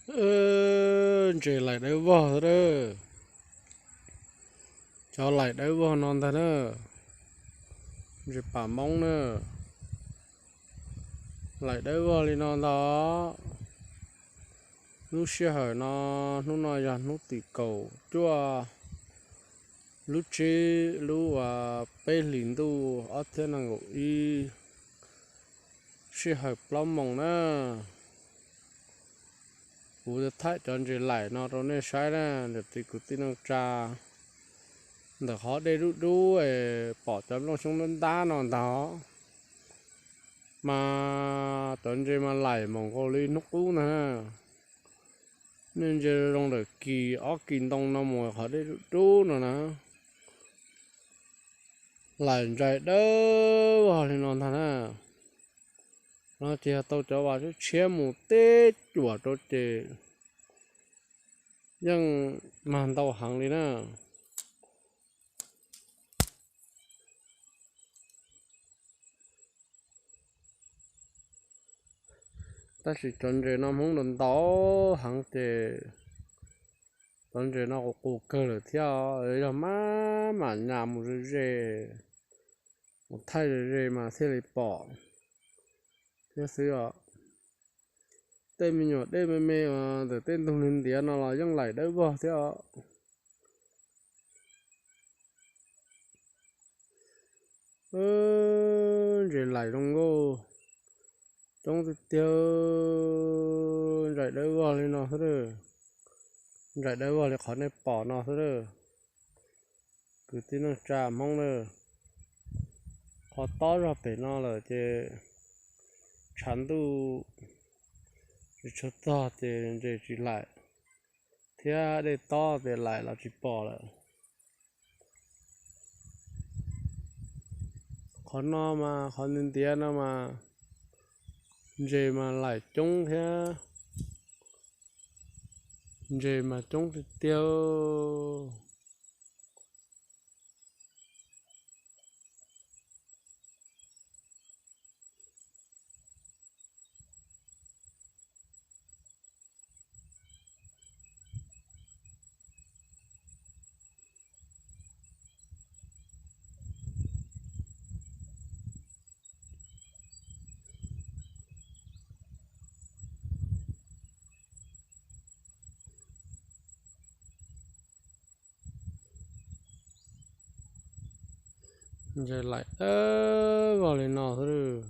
Ntses laim dawb vog xwb a. Cov laim dawb vog no ntag na. Ntses pam Hmoob na. Laim dawb vog li no ntag. Lub sij hawm no, hnub no yog hnub tim kaum cuaj lub tsib lub uas peb hlis ntuj ob txhiab nees nkaum ib, sij hawm plaub moos na. Kuv thaij cov ntses laim no rau nej saib na, ntawm tis kwv tij neej tsa. Ntawm qhov dej dub dub es pom cov nplooj xyoob ntab ntab no ntag. Mas cov ntses mas laim mus nkaus li hnub qub ntag na. Nej ntsia zoo ntawm kis ob kis ntoo no mus qhov dej dub dub no na. Laim ntsais dawb vog li no ntag na. No ces yog tau cov vas tshiab mus teb cuam rau ces yeej mag ntau heev li na. Tab sis cov ntses no Hmoob ntau ntau heev ces cov ntses no qus qus kawg lawm thiab, yog maj mam nyas mus ze ze, mus thaij ze ze mas thiaj li pom thiab xwb os. Tej me nyuam dej me me ntawm tej ntug ntiav no los yeej laim dawb vog thiab os. Ntses laim zoo nkauj coob tiag tiag, ntsais dawb vog li no xwb. Ntsais dawb vog li qhov nej pom no xwb. Kwv tij neej tsa Hmoob na, qhov tob zog pem no lawm ces tshav ntuj tsis tshua txog ces ntses tsis laim, thiab dej tob ces laim los tsis pom lawm. Qhov no mas qhov ntiav ntiav no mas ntses mas laim coob thiab, ntses mas coob tiag tiag. Ntses laim dawb vog li no xwb.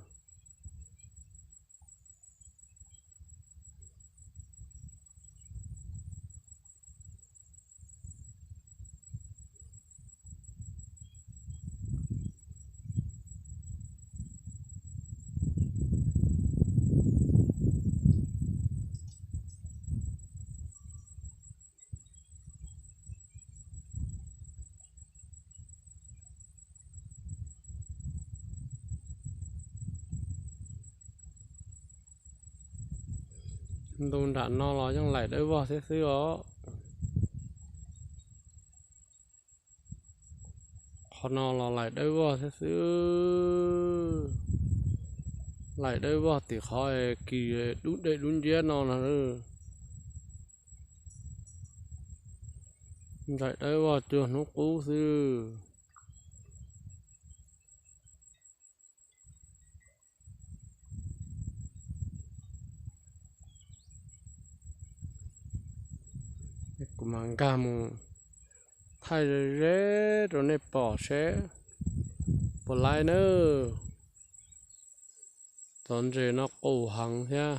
Ntu nram no los yeej laim dawb vog thiab xwb os. Qhov no los laim dawb vog thiab xwb. Laim dawb vog tim qhov kis dub dej dub nciab no no. Ntsais dawb vog cuag hnub qub xwb. Kuv mam nkag mus thaij ze ze rau nej pom seb puas laib nawb. Cov ntses no qus heev thiab.